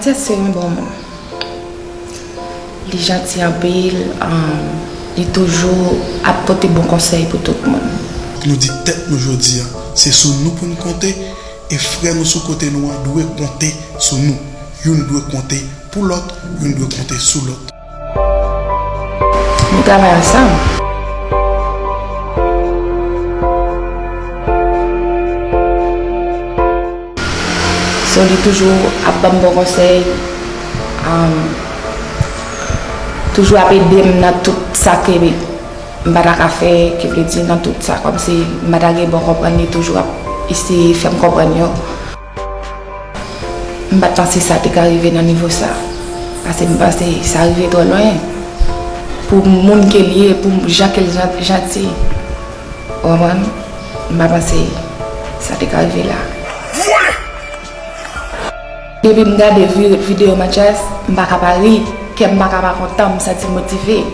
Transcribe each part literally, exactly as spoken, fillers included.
Mathias se yon bon moun. Li janti anpil, um, li toujou ap pote bon konsèy pou tout moun. Nou di tèt nou jodi a, se sou nou pou n konte, e frè nou sou kote nou an dwe konte sou nou. Youn dwe konte pou lòt, youn dwe konte sou lòt. Nou travay ansanm. So, li toujou ap ban m bon konsèy, um, toujou ap ede m nan tout sa ke m pa ta ka fè, ki vle di nan tout sa, kòmsi m pa ta gen bon konprann, li toujou ap eseye fè m konprann yo. M pa t panse sa te ka rive nan nivo sa. Paske m panse sa rive twò lwen. Pou moun ke l ye, pou jan ke l jan-, janti. Ou konprann? M pa panse sa te ka rive la. Depi m gade vi-, videyo Mathias, m pa ka pa ri. Kè m pa ka pa kontan, m santi m motive.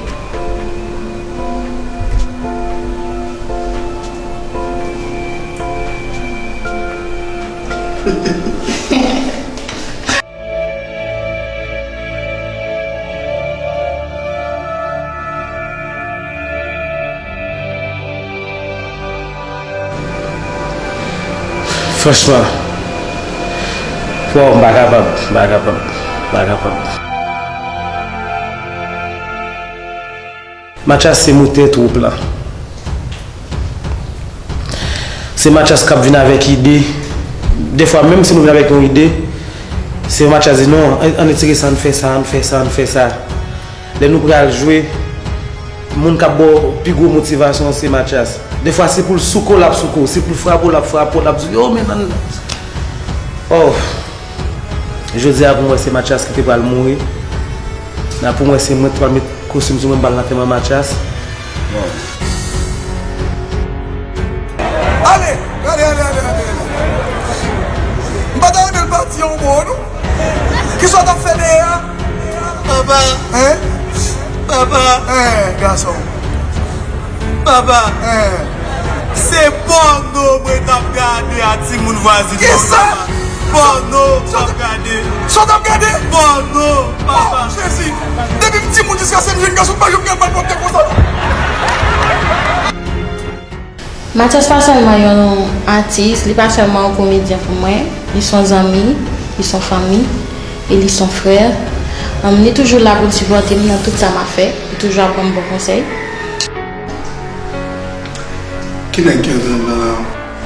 Franchman, waw, m pa kapab, m pa kapab, m pa kapab. Mathias se motè twoup la. Se Mathias k ap vin avèk ide. Defwa, menm si nou vin avèk yon ide, se Mathias di, "Non, ann, ann retire sa, ann fè sa, ann fè sa, ann fè sa." Lè nou pral jwe, moun k ap ba w pi gwo motivasyon an se Mathias. Defwa, se pou l souke w, l ap souke w. Se pou l frape w, l ap frape w, l ap di, "Yo, men, nan." Oh! Jodi a, pou mwen, se Mathias ki te pral mouri. Nan, pou mwen, se mwen ki te pral met kostim sou mwen, m pral nan antèman Mathias. Bon. Ale, ale, ale, ale, ale, ale. M pa ta renmen l pati yon bon, non. Kisa w t ap fè dèyè a? Papa. Hein? Papa. Hein, gason. Papa. Hein. Se pòno mwen t ap gade a timoun vwazin nan. Kisa? Pòno m t ap gade. Sa w t ap gade? Pòno, papa. Oh, Jezi. Depi m timoun jiskaske m jèn gason, m pa janm gade malpwòpte konsa, non. Mathias pa sèlman yon atis, li pa sèlman yon komedyen pou mwen, li s on zanmi, li s on fanmi, e li s on frè. Em, li toujou la pou l sipòte m nan tout sa m ap fè, li toujou ap ban m bon konsèy. Ki nèg ki anndan la?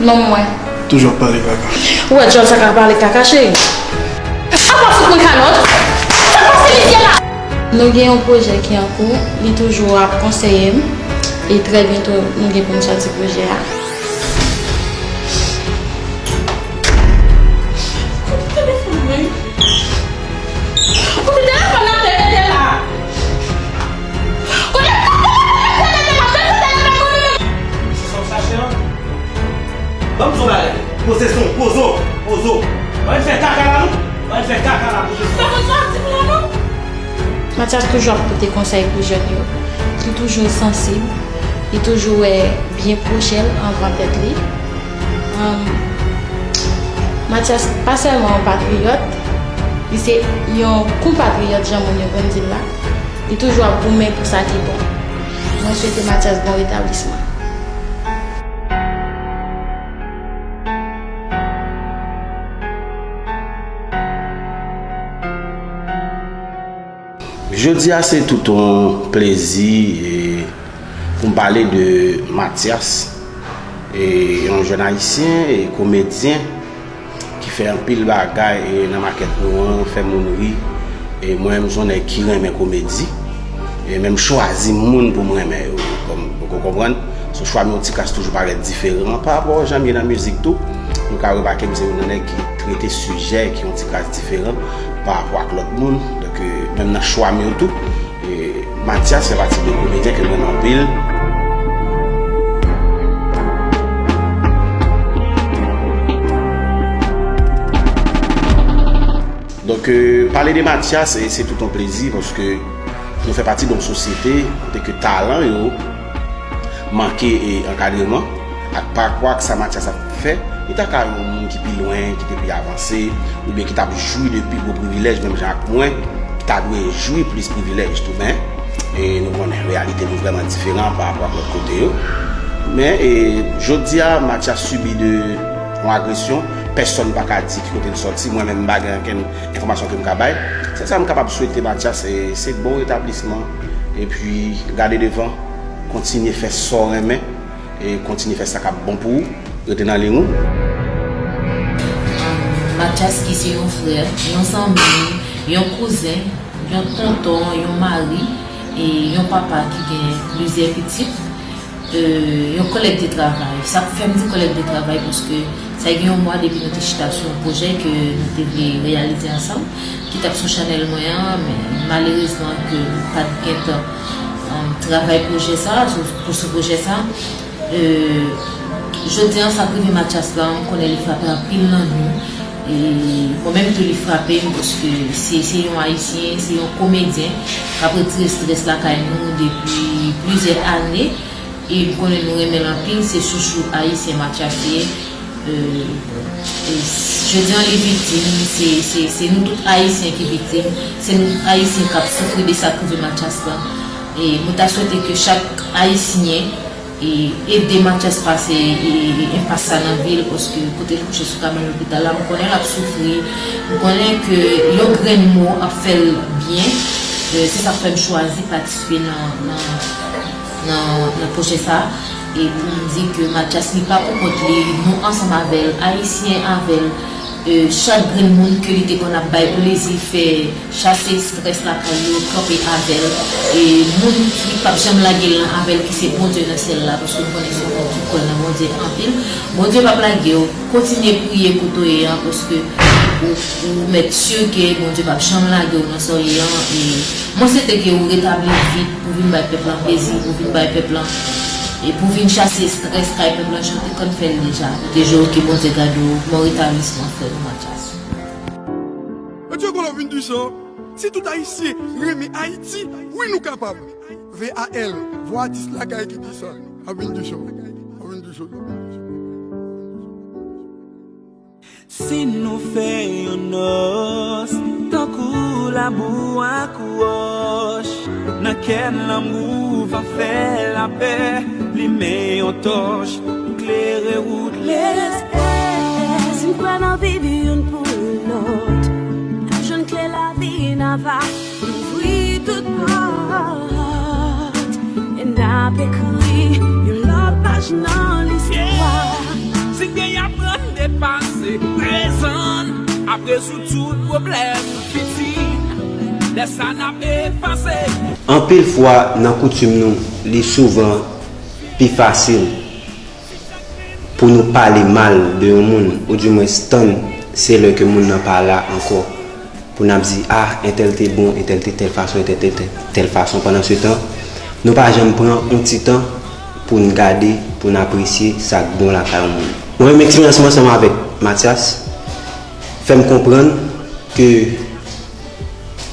Non, mwen. Toujou ap pale kaka. Ou wè djòl sa ka pale kaka, cheri? Apa fout mwen kalòt? Sa k pase misye la? Nou gen yon pwojè ki an kou, li toujou ap konseye m, e trè byento nou gen pou n sòti pwojè a. Kote telefòn mwen? Kote telefòn nan te mete la? Kote telefòn nan te mete la? Mete telefòn mwen! Misye se yon sachè, an? Ban m di w bagay. Poze son, poze w, poze w. Ann fè kaka la, non? Ann fè kaka la, poze son. Pa konn sa w ap di m la, non? Mathias toujou ap pote konsèy pou jèn yo. Li toujou sansib. Li toujou wè byen pwoche l anvan tèt li. Em, Mathias pa sèlman yon patriyòt, li se yon konpatriyòt, jan moun yo konn di l la. Li toujou ap goumen pou sa ki bon. Mwen swete Mathias bon retablisman. Jodi a, se tout yon plezi, e, pou m pale de Mathias, e, yon jèn ayisyen, e, komedyen ki fè anpil bagay, e, nan makèt nou an, fè moun ri. E mwen menm, se yon nèg ki renmen komedi. E menm chwazi moun pou m renmen yo, kòm, ou konprann? So, chwa m yon ti kras toujou parèt diferan pa rapò jan m ye nan mizik tou. Nou ka remake m se youn nan nèg ki trete sijè ki yon ti kras diferan pa rapò ak lòt moun. Donk, e, menm nan chwa m yo tou, e, Mathias fè pati de komedyen ke m renmen anpil. Donk, e, pale de Mathias, e, se tout yon plezi paske nou fè pati de yon sosyete kote ke talan yo manke, e, ankadreman. Ak pa rapò ak sa Mathias ap fè, li ta ka yon moun ki pi lwen, ki te pi avanse, oubyen ki t ap jwi de pi gwo privilèj, menm jan ak mwen, ki ta dwe jwi plis privilèj tou, men, e, nou konnen reyalite nou vrèman diferan pa rapò ak lòt kote yo. Men, e, jodi a, Mathias sibi de yon agresyon, pèsonn pa ka di ki kote l sòti, mwen menm m pa gen okenn enfòmasyon ke m ka bay. Sèl sa m kapab swete Mathias, se, se bon retablisman, epi gade devan, kontinye fè sa w renmen, e kontinye fè sa k ap bon pou ou, rete nan liy ou. Mathias ki se yon frè, yon zanmi, yon kouzen, yon tonton, yon mari, e yon papa ki gen plizyè pitit, e yon kòlèg de travay. Sa fè m di kòlèg de travay paske sa gen yon mwa depi nou te chita sou yon pwojè ke nou te vle reyalize ansanm, ki t ap sou chanèl mwen an, men malerezman ke nou pa t gentan um, travay pwojè sa, sou- pou sou pwojè sa. E, jodi an, sa k rive Mathias la, m konnen li frape anpil nan nou. E mwen menm tou li frape m paske se se yon Ayisyen, se yon komedyen k ap retire estrès lakay nou depi plizyè ane. E m konnen nou renmen l anpil, se chouchou Ayisyen Mathias ye. E, e, jodi an li viktim, se, se, se nou tout Ayisyen ki viktim, se nou tout Ayisyen k ap soufri de sa k rive Mathias la. E mwen ta swete ke chak Ayisyen e, ede Mathias pase e, e, e, enpas sa nan vi l, paske kote l kouche sou kabann lopital la, m konnen l ap soufri, m konnen ke yon grenn mo ap fè l byen, e, se sa k fè m chwazi patisipe nan, nan, nan, nan pwojè sa, e pou m di ke Mathias li pa pou kont li, nou ansanm avè l, Ayisyen avè l, e, chak grenn moun ke li te konn ap bay plezi fè chase estrès lakay yo, kanpe avè l, e moun ki p ap janm lage l lan avè l ki se Bondye nan syèl la, paske m konnen se yon moun ki kwè nan Bondye anpil. Bondye p ap lage w, kontinye priye kote w ye an, paske ou, ou mèt si ke Bondye p ap janm lage w nan sa w ye an, e mwen swete ke ou retabli vit pou vin bay pèp lan plezi, pou vin bay pèp lan, e pou vin chase estrès kay pèp lan jan w te konn fè l deja. Te jwe ke Bondye gade w, bon retablisman frè nou Mathias. Bondye gon love vin di sa. Si tout Ayisyen renmen Ayiti, wi nou kapab. V A L, vwa atis lakay ki di sa. Ap vin di sa. Ap vin di sa. Si nou fè yon nòs, tankou labou ak wòch, nan kè n lanmou va fè lapè, limen yon tòch pou klere wout lespwa. Si n kwè nan viv youn pou lòt, jwenn kle lavi n ava louvri tout pòt. E n ap ekri yon lòt paj nan listwa. Si gen y aprann depase prezan, ap rezoud tout pwoblèm fiti. Lè sa n ap efase. Anpil fwa, nan koutim nou, li souvan pi fasil pou nou pale mal de yon moun, oudimwens tann se lè ke moun nan pa la ankò, pou n ap di, ah, entèl te bon, entèl te tèl fason, entèl te tèl, tèl fason. Pandansetan, nou pa janm pran yon ti tan pou n gade, pou n apresye sa k bon lakay yon moun. Mwen menm, eksperyans mwen ansanm avèk Mathias fè m konprann ke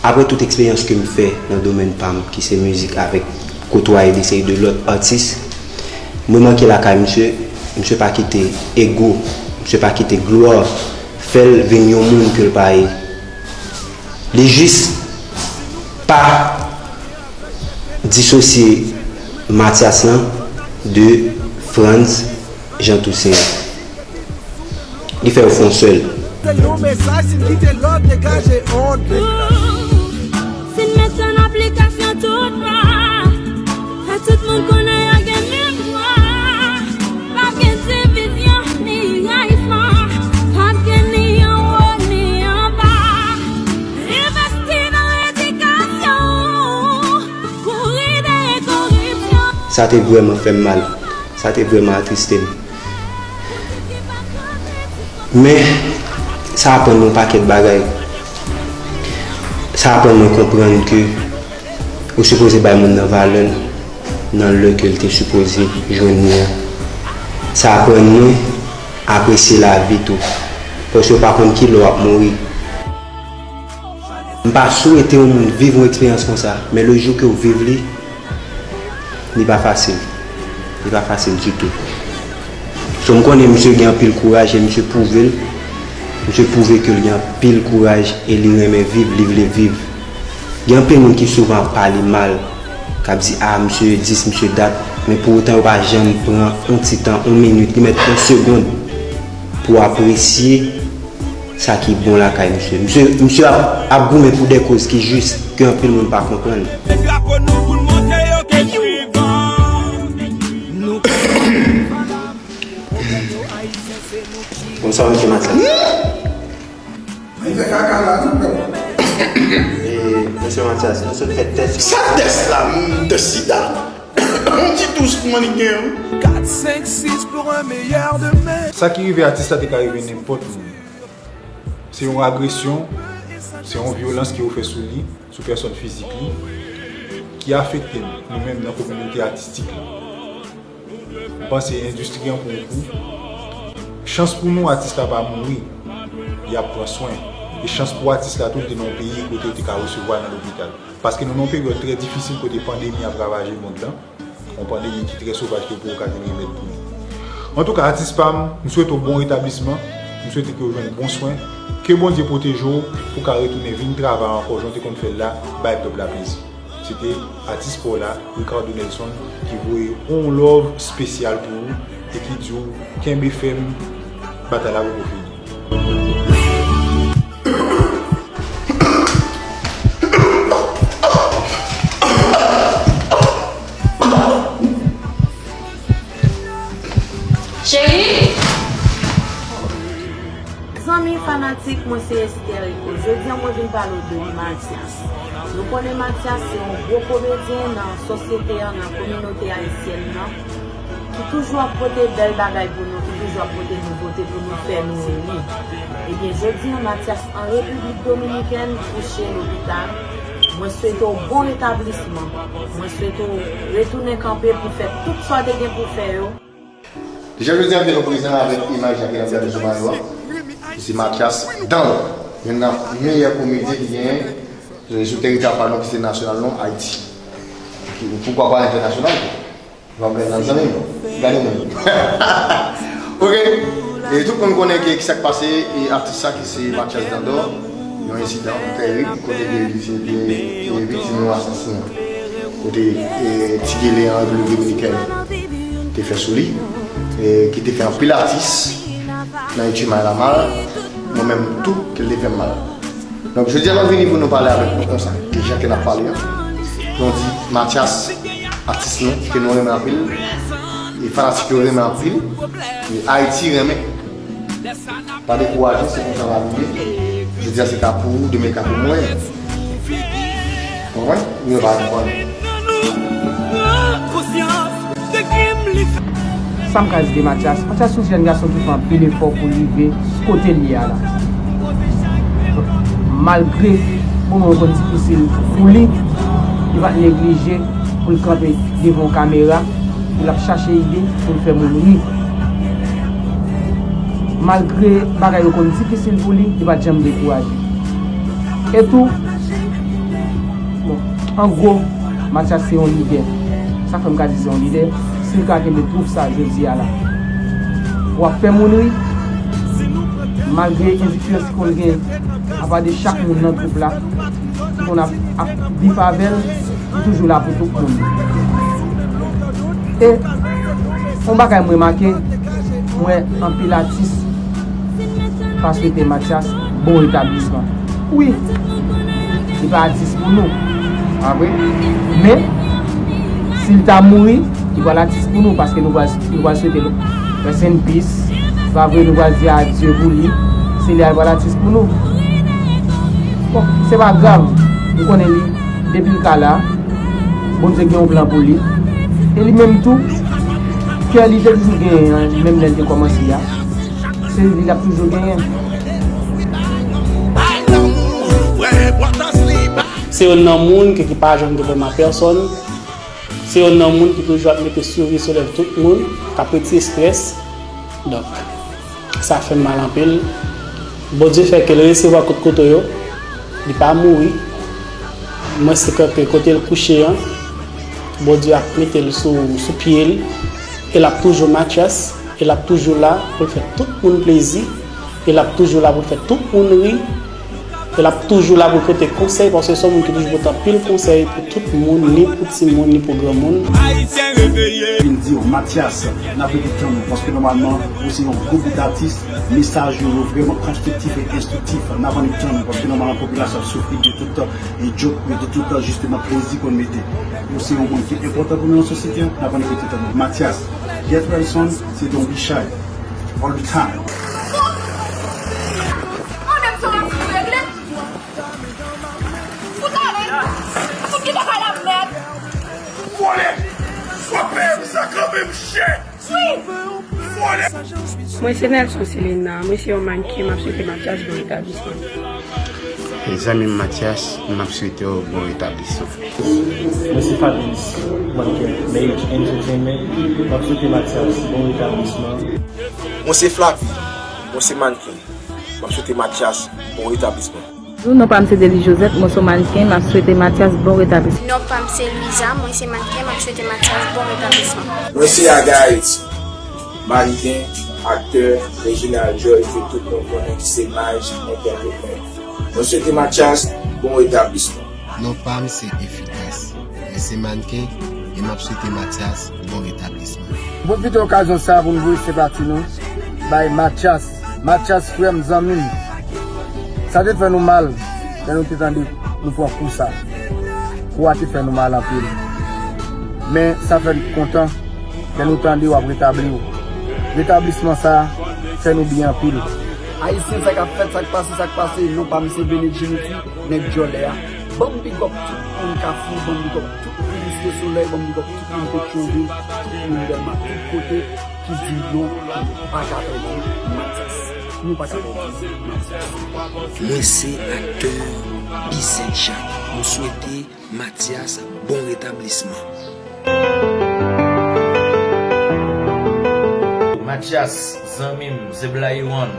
apre tout eksperyans ke m fè nan domèn pa m, ki se mizik, avèk kotwaye de seri de lòt atis, mwen manke lakay misye. Misye pa kite ego, misye pa kite glwa fè l vin yon moun ke l pa ye. Li jis pa disosye Mathias lan de Frantz Jean Toussaint. Li fè yo fè yon sèl. Se yon mesaj, si n kite lòt degaje ond. Si n met an aplikasyon tout lwa, fè tout moun konnen yo gen menm dwa. Pa gen divizyon ni rayisman, pa gen ni anwo ni anba. Envesti nan edikasyon, kouri dèyè koripsyon. Sa te vrèman fè m mal. Sa te vrèman atriste m. Men, sa aprann mwen yon pakèt bagay. Sa aprann mwen konprann ke ou sipoze bay moun nan valè l nan lè ke l te sipoze jwenn li an. Sa aprann mwen apresye lavi tou. Paske w pa konn ki lè w ap mouri. M pa swete yon moun viv yon eksperyans konsa, men le jou ke w viv li, li pa fasil. Li pa fasil ditou. So, m konnen misye gen anpil kouraj e misye pwouve l. Misye pwouve ke l gen anpil kouraj e li renmen viv, li vle viv. Gen anpil moun ki souvan ap pale mal, k ap di, "A, misye dis, misye dat," men pou otan yo pa janm pran yon ti tan, yon minit, li mèt yon segonn pou apresye sa ki bon lakay misye. Misye, misye ap, ap goumen pou de koz ki jis, ke anpil moun pa konprann. Bonswa, mesye Mathias. Li fè kaka la, tou. E, mesye Mathias, nou sot fè tès. Sa tès la, moun tès sida. Yon ti tous kòman li gen, wi. Kat, senk, sis pou un meyè demen. Sa ki rive atis la te ka rive nenpòt moun. Se yon agresyon, se yon vyolans ke yo fè sou li, sou pèsòn fizik li, ki afekte nou, nou menm nan kominote atistik la. M panse endistri an pran yon kou. Chans pou nou, atis la pa mouri, y ap pran swen. E chans pou atis la tou, li te nan yon peyi kote yo te ka resevwa l nan lopital. Paske nou nan yon peryòd trè difisil kote pandemi ap ravaje mond lan. Yon pandemi ki trè sovaj ke poko ka jwenn remèd pou li. Antouka, atis pa m, m swete w bon retablisman, m swete ke w jwenn bon swen, ke Bondye pwoteje w pou w ka retounen vin travay ankò jan w te konn fè l la, bay pèp la plezi. Se te atis pa w la, Ricardo Nelson, ki voye yon love espesyal pou ou e ki di w kenbe fèm, batay la poko fini. Cheri! Zanmi fanatik mwen, se Esther Rico. Jodi a mwen vin pale w de Mathias. Nou konnen Mathias se yon gwo komedyen nan sosyete an, nan kominote ayisyèn nan, ki toujou ap pote bèl bagay pou nou, ki toujou ap pote nouvote pou nou, fè nou ri. Ebyen, jodi a Mathias an Repiblik Dominikèn, kouche lopital. Mwen swete w bon retablisman. Mwen swete w retounen kanpe pou fè tout sa w te gen pou fè yo. Deja jodi a, nou prezan avèk imaj sa ki nan gade sou mayo a, ki se Mathias Dan, youn nan meyè komedyen ki genyen, e, sou teritwa pa nou, ki se nasyonal nou, Ayiti. Ki, poukwa pa entènasyonal tou? Bon, ben, nan zanmi m, gade moun. Ok, e tout moun konnen ke ki sa k pase, e atis sa ki se Mathias Dandor, yon ensidan tèrib kote ke li se te, e, viktim yon asasen. Kote, e, ti gele an Repiblik Dominikèn te fè sou li, e, ki te fè anpil atis nan Ichi May la mal, mwen menm tou, ke l te fè m mal. Donk, jodi a, nou vini pou nou pale avèk nou konsa, e jan ke n ap pale an. Nou di, Mathias, atis nou, ke nou renmen anpil, e fanatik yo renmen anpil, e Ayiti renmen. Pa dekouraje, se konsa l ap rive. Jodi a se ka pou ou, demen ka pou mwen. Konprann? Ou yo pa konprann. Sa m ka di de Mathias, Mathias se yon jèn gason ki fè anpil efò pou l rive kote l ye a la. Malgre moman yo konn difisil pou li, li pa t neglije pou l kanpe devan yon kamera, pou l ap chache ide pou l fè moun ri. Malgre bagay yo konn difisil pou li, li pa t janm dekouraje. E tou, bon, an gwo, Mathias se yon lidè. Sa fè m ka di se yon lidè. Si l ka kenbe twoup sa jodi a la, w ap fè moun ri. Malgre endifirans ki konn gen, apa de chak moun nan twoup la, ki konn ap, ap bif avè l, li toujou la pou tout moun. E yon bagay m remake, m wè anpil atis pa swete Mathias bon retablisman. Wi, li pa atis pou nou, pa vre? Men, si l ta mouri, li pral atis pou nou, paske nou pral, nou pral swete l rest in peace, pa vre? Nou pral di adye pou li, se li a li pral atis pou nou. Bon, se pa grav, m konnen li, depi l ka la, Bondye gen yon plan pou li. E li menm tou, kè li te toujou genyen an, menm lè l te kòmanse a, se li l ap toujou genyen. Se youn nan moun ke ki pa janm gen pwoblèm ak pèsòn. Se youn nan moun ki toujou ap mete souri sou lèv tout moun, k ap retire estrès. Donk, sa fè m mal anpil. Bondye fè ke l resevwa kout kouto yo, li pa mouri. Mwen se kanpe kote l kouche an, Bondye ap mete l sou, sou pye l, e l ap toujou Mathias. E l ap toujou la pou l fè tout moun plezi. E l ap toujou la pou l fè tout moun ri. E l ap toujou la pou l pote konsèy, paske se yon moun ki toujou pote anpil konsèy pou tout moun, ni pou timoun, ni pou granmoun. Ayisyen reveye! Vin di w, Mathias, n ap rete tann ou, paske nòmalman, ou se yon gwo bout atis, mesaj ou yo vrèman konstriktif e enstriktif. N ap annik tann ou, paske nòmalman, popilasyon ap soufri de tout e djòk, men de tout tan, jisteman, plezi pou n mete. Ou se yon moun ki enpòtan pou nou nan sosyete a, n ap annik rete tann ou. Mathias, Get Well Sound, se Don't Be Shy, all the time. Mwen menm se yon moun ki regle. Fout ale. Fout ki te kay la mèd. Vòlè! Frape m sa kanmenm, chen! Mwen se Nelson Selena, mwen se yon mannken, m ap swete Mathias bon retablisman. Zanmi m Mathias, m ap swete w bon retablisman. Mwen se Fabrice, mannken Mage Entertainment, m ap swete Mathias bon retablisman. Mwen se Flavie, mwen se mannken, m ap swete Mathias bon retablisman. Bonjou, non pa m se Dely Josette, mwen se yon mannken, m ap swete Mathias bon retablisman. Non pa m se Luisa, mwen se mannken, m ap swete Mathias bon retablisman. Mwen se Aga Haiti, mannken, aktè, Reginald George, ke tout moun konnen ki se Maj Entertainment. Mwen swete Mathias bon retablisman. Non pa m se Efikas, mwen se mannken, e m ap swete Mathias bon retablisman. M pwofite okazyon sa a pou m voye senpati nou bay Mathias. Mathias, frè m, zanmi m, sa te fè nou mal lè nou te tande nou pran kou sa. Kou a te fè nou mal anpil. Men sa fè n kontan lè nou tande w ap retabli w. Retablisman sa a fè nou byen anpil. Ayisyen, sa k ap fèt, sa k pase, sa k pase, non pa m se Benedjinity, nèg djòlè a. Ban m big up tout moun Kafou, ban m big up tout moun Site Solèy, ban m big up tout moun Petyonvil, tout moun Dèlma, tout kote ki di non, nou pa ka pèdi Mathias. Nou pa ka pèdi Mathias. Mwen se aktè Bizet Jacques. M swete Mathias bon retablisman. Mathias, zanmi m, se Blayiwonn,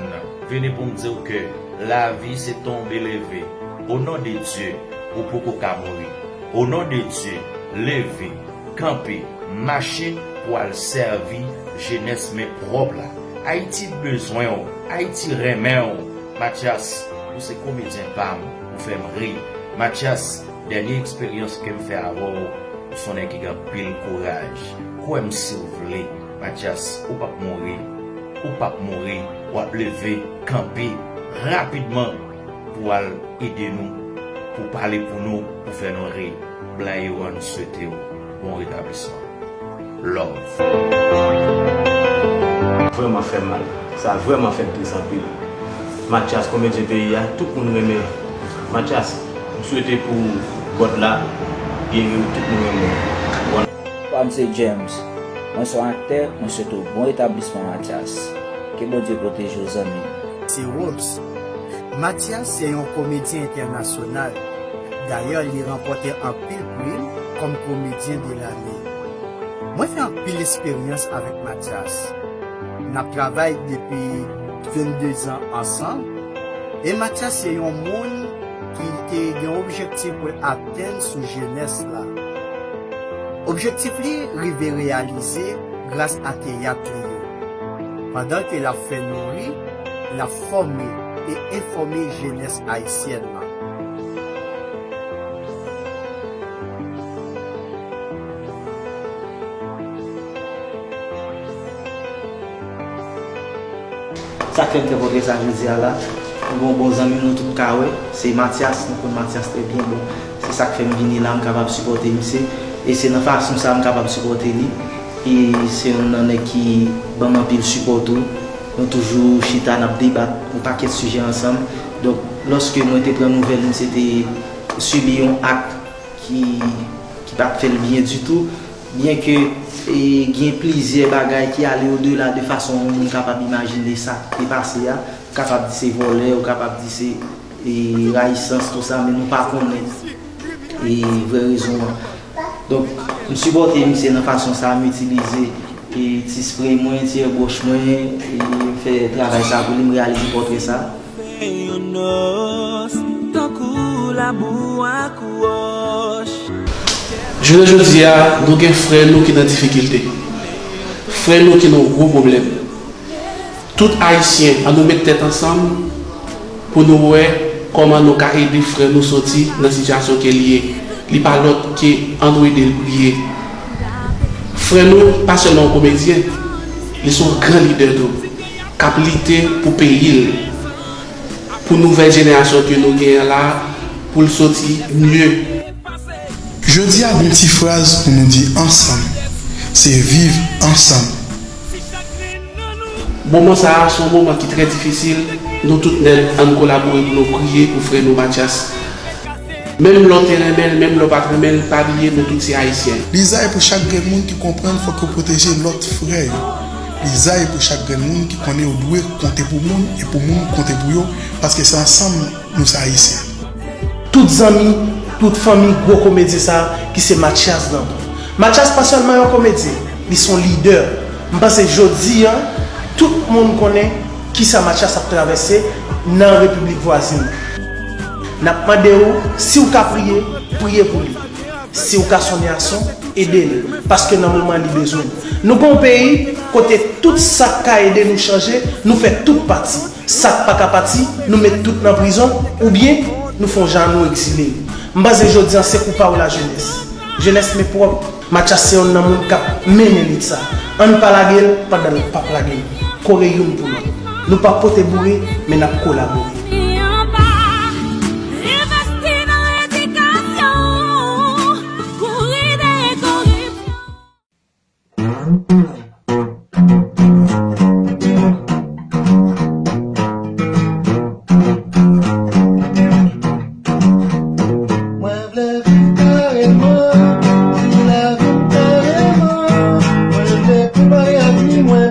vini pou m di w ke lavi se tonbe leve. O non de Dye, ou poko ka mouri. O non de Dye, leve, kanpe, mache pou al sèvi jenès men pwòp la. Ayiti bezwen w, Ayiti renmen w. Mathias, ou se komedyen pa m, ou fè m ri. Mathias, dènye eksperyans ke m fè avè w, ou se yon nèg ki gen anpil kouraj. Kwè m si w vle, Mathias, ou p ap mouri, ou p ap mouri, w ap leve, kanpe, rapidman, pou w al ede nou, pou w pale pou nou, pou w fè nou ri. Blayiwonn swete w bon retablisman. Love. Vrèman fè mal. Sa vrèman fè m tris anpil. Mathias, komedyen peyi a, tout moun renmen Mathias. M swete pou God la geri w, tout moun renmen w. One. Pa m se James. Mwen se yon aktè, mwen swete w bon retablisman Mathias. Ke Bondye pwoteje w zanmi m. Se Robs. Mathias se yon komedyen entènasyonal. Dayè, li ranpòte anpil pri kòm komedyen de lane. Mwen fè anpil esperyans avèk Mathias. N ap travay depi venndezan ansanm. E Mathias se yon moun ki te gen objektif pou l atenn sou jenès la. Objektif li rive reyalize gras a teyat li yo. Pandan ke l ap fè nou ri, l ap fòme e enfòme jenès ayisyèn nan. Sa k fè m fè pòtrè sa jodi a la, m gen yon bon zanmi m nou tout ka wè, se Mathias, nou konn Mathias trè byen, bon, se sa k fè m vini la, m kapab sipòte misye, e se nan fason sa a m kapab sipòte li, e se youn nan nèg ki ban m anpil sipò tou, nou toujou chita, n ap debat yon pakèt sijè ansanm, donk, lòske mwen te pran nouvèl misye te sibi yon ak ki, ki pa t fè l byen ditou, byen ke, e, gen plizyè bagay ki ale odela de fason yon moun kapab imajine sa k te pase a. Ou kapab di se vòlè, ou kapab di se, e, rayisans, tou sa, men nou pa konnen, e, vrè rezon an. Donk, m sipòte misye nan fason sa a, m itilize, e, ti spray mwen, ti airbrush mwen, e, m fè travay sa pou li, m reyalize pòtrè sa. Jounen jodi a, nou gen frè nou ki nan difikilte. Frè nou ki nan yon gwo pwoblèm. Tout Ayisyen, ann nou met tèt ansanm pou nou wè kòman nou ka ede frè nou soti nan sitiyasyon ke li ye. Li pa lòt ke ann nou ede l priye. Frè nou pa sèlman yon komedyen, li se yon gran lidè tou, k ap lite pou peyi l, pou nouvèl jenerasyon ke nou genyen la, pou l soti mye. Jodi a, gon ti fraz pou nou di ansanm, se viv ansanm. Moman sa a, se yon moman ki trè difisil. Nou tout nèt, ann kolabore pou nou priye pou frè nou Mathias. Menm lè w te renmen l, menm lè w pa t renmen l, pa bliye, nou tout se Ayisyen. Lizay pou chak grenn moun ki konprann fòk yo pwoteje lòt frè yo. Lizay pou chak grenn moun ki konnen yo dwe konte pou moun e pou moun konte pou yo, paske se ansanm nou se Ayisyen. Tout zanmi, tout fanmi gwo komedyen sa a ki se Mathias Dantou. Mathias pa sèlman yon komedyen, li se yon lidè. M panse jodi a, tout moun konnen kisa Mathias ap travèse nan repiblik vwazin. N ap mande w, si w ka priye, priye pou li. Si w ka sonnen a son, ede l, paske nan moman li bezwen l. Nou gen yon peyi kote tout sa k ka ede nou chanje, nou fè tout pati. Sa k pa ka pati, nou met tout nan prizon, oubyen nou fè yon jan nou egzile yo. M panse jodi a se kou pa w lajenès. Jenès men pwòp. Mathias se yonn nan moun k ap mennen lit sa. Ann pa lage l pandan l p ap lage nou. Kore youn pou lòt. Nou p ap pote boure, men n ap kolabore. Pi anba, envesti nan edikasyon, kouri dèyè koripsyon. Mwen vle viv kareman, si lavi m kareman, mwen vle pi bay ak li, mwen